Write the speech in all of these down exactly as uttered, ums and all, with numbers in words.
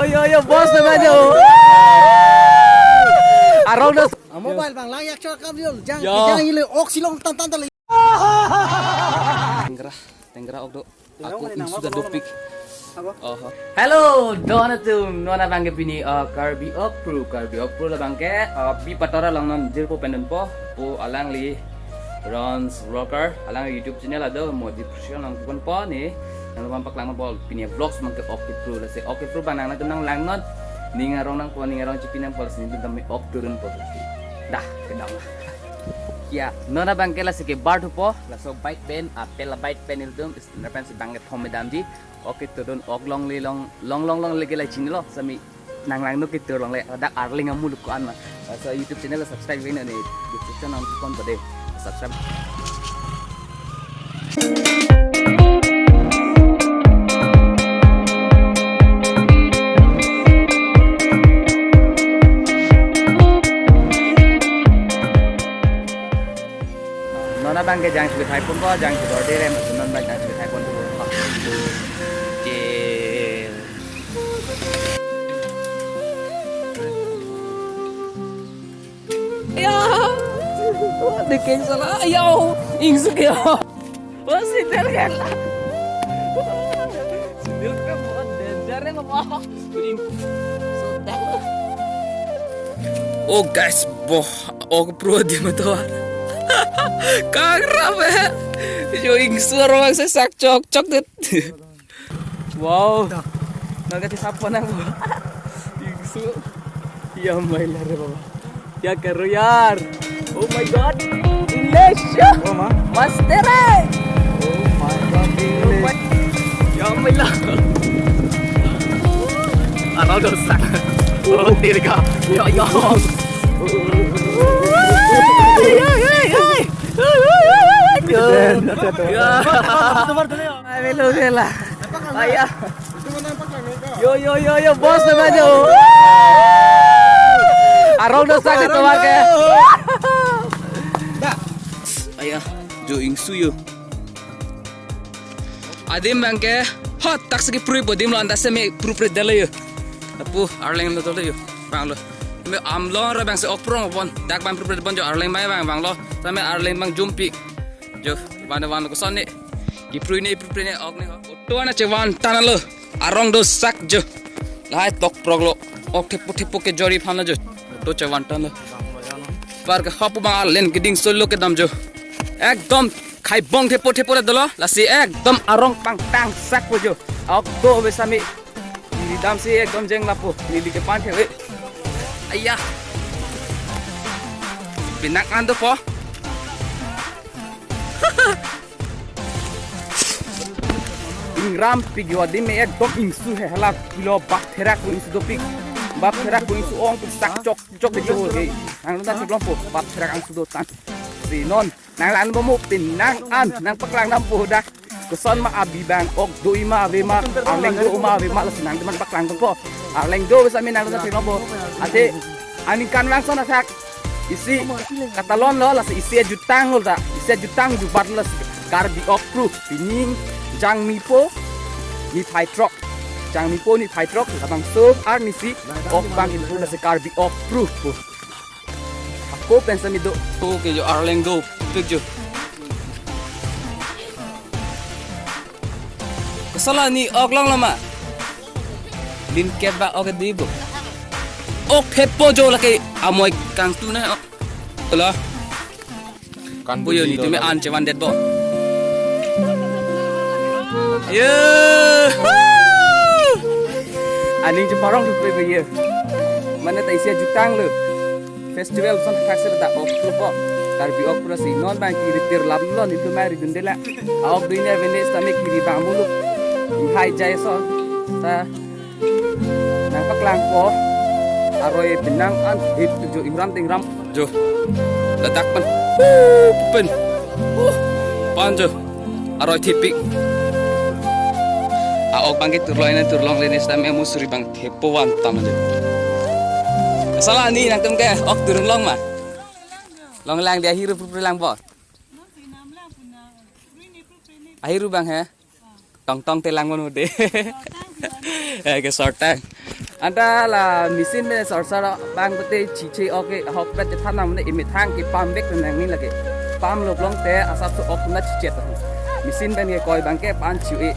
Yo, yo, yo, boss na ba jo. Arong dos. Mobile bang lang yak chor kam yol. Jang, yo. Jang ile ok silong tan tan tan. Tengra, tengra ok do. Aku insu ta dopik. Oho. Hello, don atum, non abang ke pini, uh, Karbi Okpru, Karbi Okpru labang ke, uh, bi patora long non jirpo pendon po, po alangli Ron's Vlogger, alang YouTube channel ado, mo description along kupon po ni, nang lupa paklang po pini vlogs abang ke Okpru, lasi Okpru bang nang nang nang lang non, ning arong nangpo, ning arong chipi nangpo, lasi ning kami ok turun po. Dah, kedam. Ya, non abang ke lasi ke bar thupo, laso bike pen, apel bike pen ilitum, Nerpen si bang kethom medam di. Ok ketur dun ok longle long long long longle ke la chinilo sami nang lang no ketur longle dak Arleng amuluk ko-an ma. So YouTube channel subscribe kena ni description nang kupon pade subscribe. Non abang ke jang si bethai pon ko, jang si dorde rem, non abang jang si bethai pon ko. Oke. Ya. Dekeng salah. Ya. Ingsuk ya. Oh, sandal kan. Sandal kan, oh, danger ya, Bapak. Sandal. Oh, guys, boh, ok pro di motor. Kangrap eh. Jo ingsur orang saya sak chok chok det. Wow. Nagati sapo nang. Ingsur. Ya maila re baba. Kya karo yaar? Oh my God. English. Oh ma. Master hai. Oh my God, English. Ya maila. Arong dosak. Oh, tirga. Ya, ya. Hey, hey, hey, hey. Ya. Ay, melo gela. Aya. Yo, yo, yo, yo, boss na ba jo. Arong dosak ketomar ke. Aya, jo ingsu yo. Adim bang ke, hot tak segi prui po adim lo anda semi pru pre dala yo. Apu Arleng lo dala yo, bang lo. Me amlong ra bang se ok prong pon, dak bang pru pre pon jo Arleng bang bang bang lo. Sami Arleng bang jumpi. Jo, van van ko sonni. Ki prui ne, pru pre ne, ok ne ho. Auto ana chevan tan lo. Arong dosak jo. Lahai tok prok lo. Ok thepo thepo ke jori phan lo jo. Auto chevan tan lo. Par ke hapu bang alen keding solo kedam jo. Ekdom khai bong thepo thepo dolo. Lasi ekdom arong pangtang sak po jo. Ok do ave sami. Neli dam si ekdom jeng lapu. Neli ke pan thewe. Aya. Pinang an dopo. Ingram pik yo adim me ekdom ingsu he hala pilo bap therak ko ingsu dopik. Bap therak ko ingsu ong pik sak chok chok de jo he. Nang nang keblompo bap therak angsu do tan. Si non nang lan bomo pinang an nang paklang nampo dak. Koson ma abi bang ok do ima ave ma Arleng do ma ave ma lasi nang teman paklang tongpo. Arleng do sami nang teman keblompo. Ate aningkan langson athak. Isi katalon lo lasi isi ajutang lo ta. Isi ajutang jubat lo lasi Karbi Okpru. Pining jangmipo niphai throk. Jangmipo niphai throk labangso arnisi ok bang inpru lasi Karbi Okpru po. Ako pensa mido. To ke jo Arleng do pik jo. Kasala ni ok long lama. Lin keba ok di bo. Ok thepo jo lake amoi kangtu na ok. Tela. Kan buyo ni tumi an chevan det bo. Ye. Aning cheparong tu pe ye. Mana ta isi ajutang lo. Festival son thak se ta Okpru po. Karbi Okpru si non bang kiri tir lam lo ni tumai ridun dela. Ok do ini avenes ta me kiri bang muluk. Hai jai so. Ta nang paklangpo. Aroi pinang an hip jo ingram tingram. Jo. Ladak pen. Uh, pen. Uh, pan jo. Aroi thipik. A-ok bang ke turloi na turlong lenes ta me musuri bang thepo van tam jo. Kasala ni nangtum ke ok turun long ma. Long lang dia hiru pru pru lang bo. Ahiru bang he. Tong tong telang mon ude. Eh, ke sortang. Anta la machine pen sor sor bang pute chiche ok ke ahokpet chethan nang ne imethang kepam bek nang ni lake. Pam lok long te asap so ok na chichet. Machine pen ke koi bang ke pan chu-e.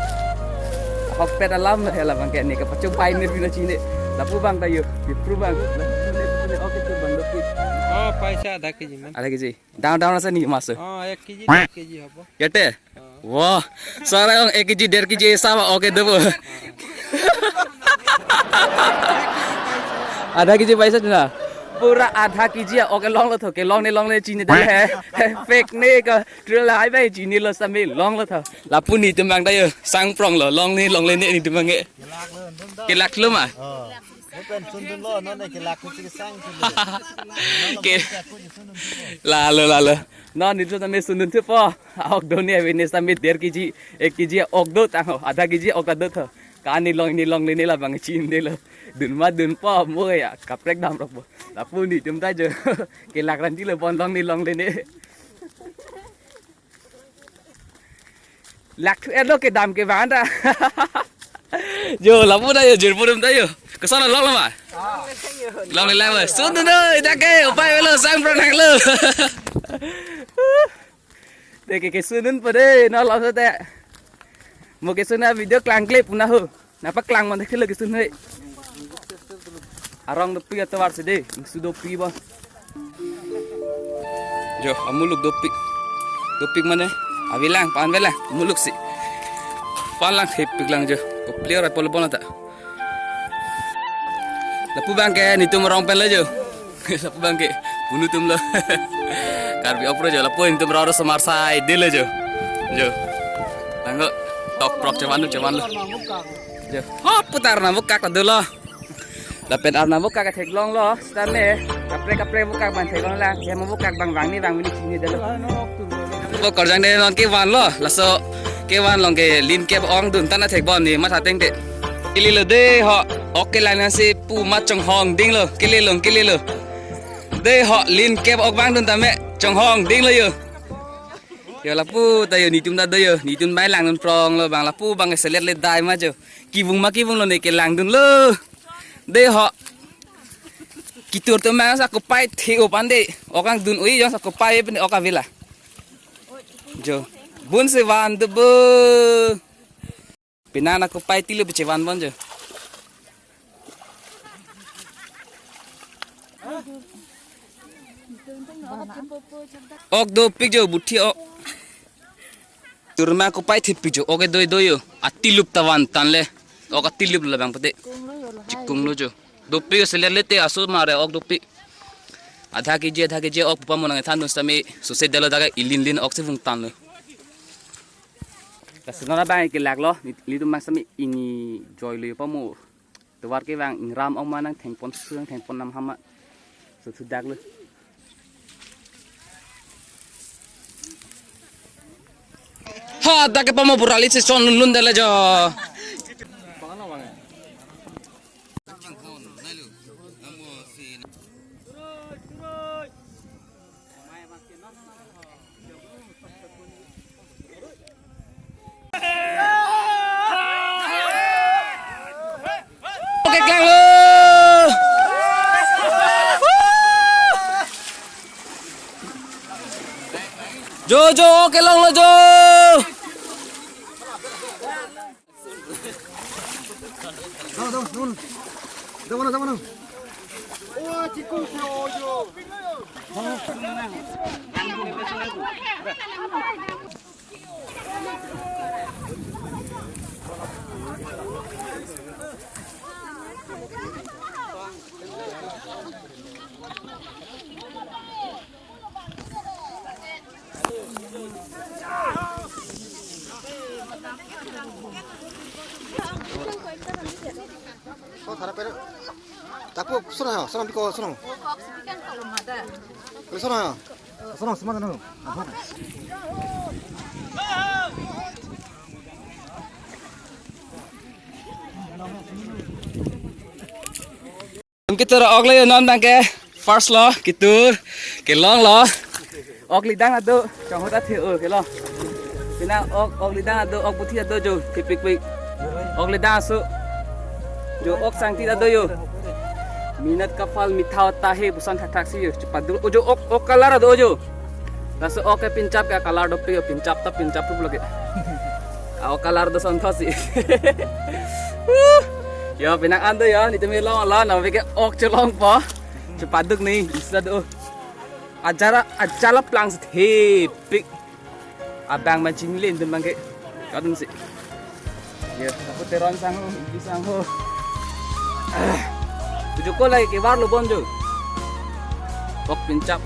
Ahokpet alam he la bang ke ne kapacho pai ne bina chine. Lapu bang ta yo, Dipru bang. Lapu ne pute ok ke tu bang dopik. Oh, paisa adha kg man. Adha kg. Down down asa ni maso. Oh, ek kg, der kg hobo. Yate? Wah, sara ong ek kg, der kg sama ok ke dobo. Adha kg paisa tu na. Pura adha kg ok ke longlo tho, kelong ne longle chini dale he. Fake ne ka, true la ai bai chinilo sami longlo tho. Lapu netum bang ta yo, sang prong lo, long ne longle ne netum bang ke. Kelak lo ma? Oh. Open sundun lo, non ne kelak kuchi sang sundun. Ke. Lalo, lalo. Non netum sami sundun thupo. Ok do ne, ave ne sami der kg, ek kg ok do tang ho, adha kg ok ta do tho. Ka ne long ne longle ne la bang chin de lo. Dun ma dunpo mo ya, kaprek dam rokpo. Lapu netum ta jo. Kelak ran di lo bon long ne longle ne. Lak thu erlo kedam ke bang ta. Jo, lapu ta yo, jirpo dum ta yo. Koson long lo ma? Longle lang lo. Sundun noi, dak ke, upai lo, sang prong nang lo. Te ke kesundun pa de, no lo so te. Mo kesundun video klang klip na ho. Nangpaklang man theklo kesun hei. Arong dopik atovar si de, ingsu dopik ba. Jo, amuluk dopik. Dopik mane, avelang, pan velang, amuluk si. Pan lang thepik lang jo. Ko player ai polo bona ta. Lapu bang ke netum arong pen lo jo. Lapu bang ke punu tum lo. Karbi ok pura jo, lapu netum roro somar sai de lo jo. Jo. Nangko tok prok chevan lo, chevan lo. Jo. Ho putar na bukak ta dolo. Lapen arna bukak theklong lo. Sitame kaprek kaprek bukak bang theklong lang. Kema bukak bang bang ni bang mini chini dolo. Bo korjang de non kevan lo. Laso kevan along ke lin kep ong dun tana thekbon ni matha teng te. Kele lo de ho. Ok kelang nang si pu ma chonghong ding lo. Kele lo, kele lo. De ho lin kep ok bang dun tame chonghong ding lo yo. Yo lapu ta yo netum ta do yo. Netum bai langdun prong lo bang lapu bang selet le dai ma jo. Kevung ma kevung lo ne kelang dun lo. De ho. Kitur tu mang sa kopai the-o pan de. Ok angdun ui jong sa kopai pen ok avela. Jo. Bun si van dobo. Pina na kopai tilu peche van bon jo. Ok dopik jo buthi ok. Turma kopai thepik jo. Ok doi doi yo. Atilup ta van tan le. Ok atilup lo bang pete. Chikung lo jo. Dopik selet le te aso mare ok dopik. Adha kg, adha kg ok pupa monang than dun sitame suse delo daga ilin lin ok si vung tan lo. Laso non abang kelak lo, ni, netum bang sami ingjoy lo pamo. Tovar ke bang ingram ong ma nang thengpon su nang thengpon nam hama. So thudak lo. Ha, dak ke pamo burali si son lun lun dele jo. Oke, klang lo. Jo, jo, oke, long lo, jo. Tapu, sono ha, sono biko, sono. Sono ha. Sono, sono, sono. Kitur ok le non abang ke first lo, kitur kelong lo. Ok lidang ado, chong hota the o kelo. Pina ok, ok lidang ado, ok buthi ado jo, thepik pik. Ok lidang aso. Jo, ok sangti ta do jo. Minat kapal mitha ta he puson thakthak si jo. Chepaduk. O jo, ok, ok color do jo. Laso ok ke pinchap ke color dopik jo, pinchap ta pinchap rup lagi. A, ok color do son tho si. Jo, penang an do jo, nelitum kelong lo, nave ke ok chelongpo. Chepaduk ni, isi ta do. Ajara, ajala plang si thepik. Abang ma chinglin dun bangke. Kadun si. Jo, aku Teron sang ho, Ingti sang ho. Ah. Tujuh ko lagi kebar lo bon jo. Ok pinchap.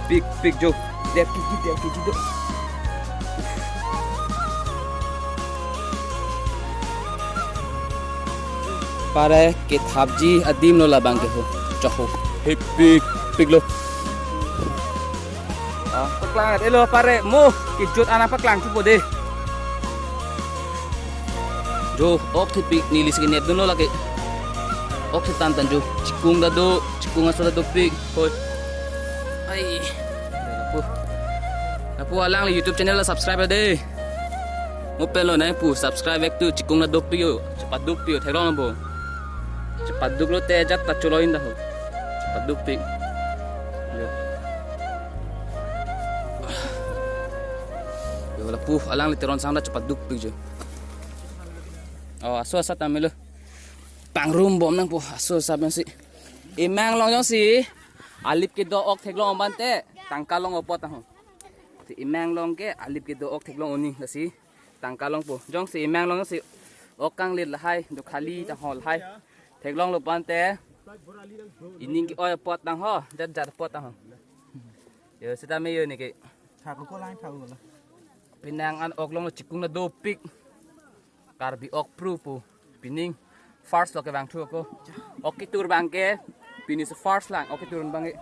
Pik, pik jo. Dep kiji, dep kiji do. Pare kethapji adim lo labang ke ho. Chaho. Hepik, pik lo. Ah, paklang elo pare mo kijut anak paklang chupo de. Jo, ok thepik neli si kenep dunlo lake. Ok thetan tan jo. Chikung ta do, chikung aso ta dopik. Hoi. Ai. Lapu. Lapu alangli YouTube channel la subscribe de. Mo pen lo nai pu subscribe ek tu chikung ta dopik jo. Chepadukpik jo theklong bo. Chepaduk lote ajat ta cholo in ta ho. Chepadukpik. Jo. Jo lapu alangli Teron sang ta chepadukpik jo. Oh, aso asat ta melo. Pangrum bom nangpo, aso asat si. Emang along jongsi alip kedo ok theklong abang te tangka long apot ta ho. Si emang along ke alip kedo ok theklong oni lasi tangka longpo. Jongsi emang along si ok kanglit lahai, do khali ta ho lahai. Theklong lo abang te ining ke-oi apot ta ho, jat jat apot ta ho. Jo, seta me jo neke. Thak ko lang, thak ko lang. Penang an ok along lo chikung ta dopik. Karbi ok pru pu. Pining first lo kevang thu ako. Ok ketur bangke. Pini si first lang. Ok ketur bangke.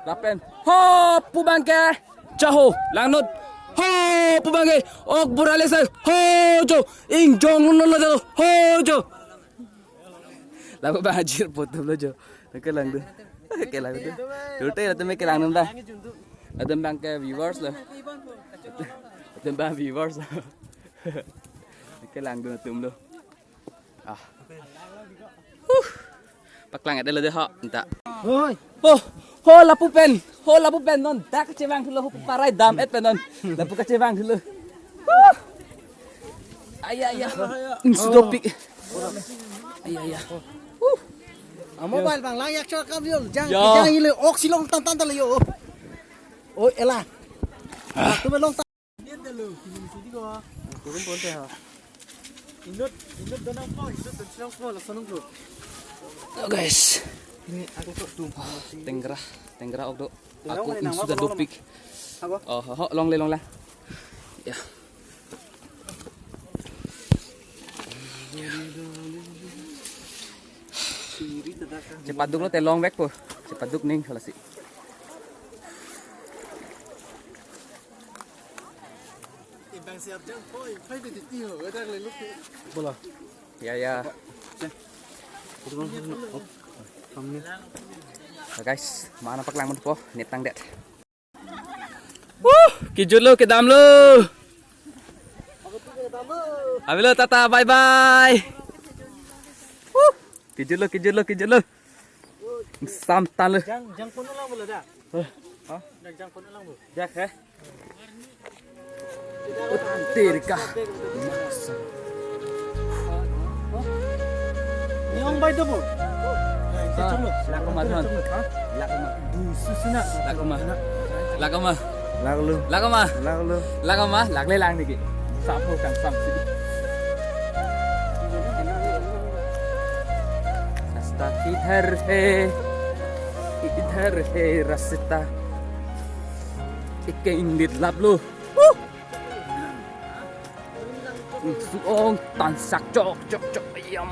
Lapen. Ho pu bangke. Chaho. Langnut. Ho pu bangke. Ok burale sa. Ho jo. Ingjong lo lo jo. Ho jo. Lapu bang ajir putum lo jo. Neke langdun. Neke langdun. Dul te latum neke langdun ta. Latum bangke viewers lo. Latum bang viewers lo. Neke langdun latum lo. Ah. Huh. Paklang et lo de ho. Enta. Oi. Oh. Ho lapu pen. Ho lapu pen non. Dak chevang thulo ho parai dam et pen non. Lapu kachevang thulo. Huh. Aya, aya. Insu dopik. Aya, aya. Uh. A mobile bang lang yak chor kam yo. Jang, yo. Jang ilo ok si long tan tan ta le yo. Oi, ela. Ah. Tu long tan. Turun ponte ha. Inut, inut donang po, inut donang po, langsung nunggu. Hello guys. Ini aku kok tuh. Tenggerah, tenggerah ok do. Aku insu ta dopik. Apa? Oh, ho, ho, longle, longle. Ya. Chepaduk lote longvekpo. Chepaduk ning halasi. Ya, ya. Ya, guys, mana paklang man po, netang det. Huh, kejut lo, kedam lo. Avelo, tata, bye bye. Huh, kejut lo, kejut lo, kejut lo. Sam tan lo. Jang, jang kono lang bola da. Hah? Jang, jang kono lang bo. Jak he. Tirka. Ni ong bai dobo. Ah, lakuma thon. Lakuma. Dusu sina. Lakuma. Lakuma. Laklu. Lakuma. Laklu. Lakuma. Lakle lang niki. Sapo kang sam si. Rasta kidhar hai? Kidhar hai rasta? Ikke indit laplo. Woo! Suong tansak chok chok chok ayam.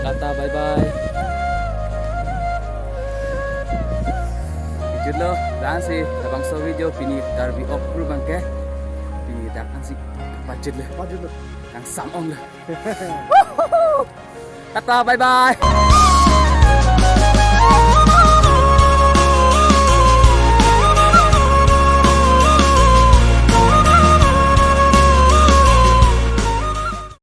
Tata, bye bye. Kejut lo, dan si labangso video pini Karbi ok pru bangke. Pini dak an si pajut lo. Pajut lo. Kang sam ong lo. Tata, bye bye.